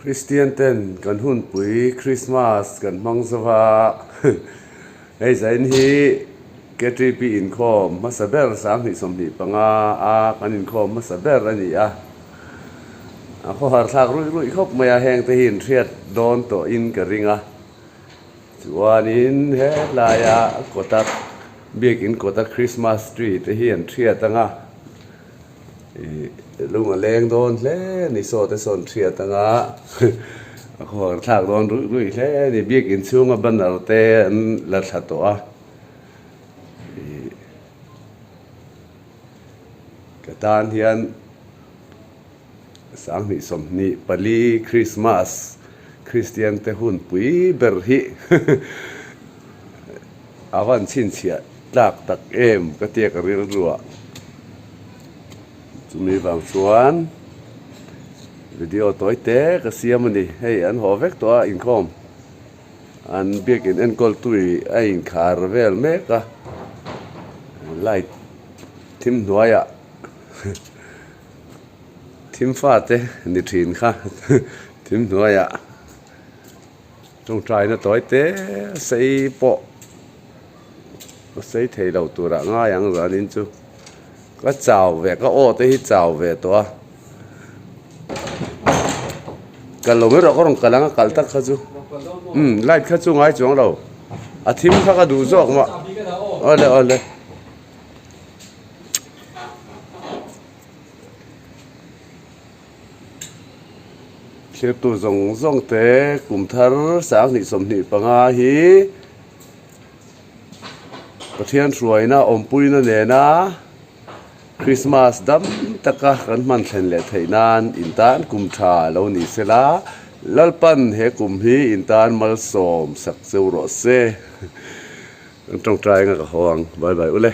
Kristian ten kan hunpui Krismas kan hmang zo va, hei zain hi KTP inkhawm hmasa ber 2025 a kan inkhawm hmasa ber a ni a, a khawhar thlak ruih ruih khawp mai a, heng te hi inhriat dawn tawhin ka ring a, chuanin helaia kawta biakin kawta Krismas tree te hi an hriat ang a. Ih lung a leng dawn hle a ni saw te sawn hriat anga a khawhar thlak dawn ruih ruih hle a ni biakin chhunga banner te an la thla tawh a ih ka tan hian 2024 Christmas Kristian te hun pui ber hi a van chhinchhiah tlak tak em ka tia ka rilruah chumi vang chuan video tawi te ka siam a ni hei an haw vek tawh a inkhawm an biakin enkawl tui a inkhar vel mek a light thim hnuaiah thim fate ni thin kha thim hnuaiah tawngtaina tawi te sei pawh ka sei thei lo turah ngai ang zanin chu ka chau ve ka aw te hi chau ve tawh a kal lo mai rawh ka rawn kal ang a kal tak kha chu umm light kha chu ngai chuang lo a thim kha ka duh zawk mah awle awle. Thirtu zawng zawng te kum thar 2025 hi Pathian hruaina awmpuina nena Krismas dam taka kan hman thlen leh theih nan in tan kum tha lo ni sela Lalpan he kum hi in tan malsawm sak cheu rawh se. Kan tawngtai anga ka haw ang. Bye bye ule.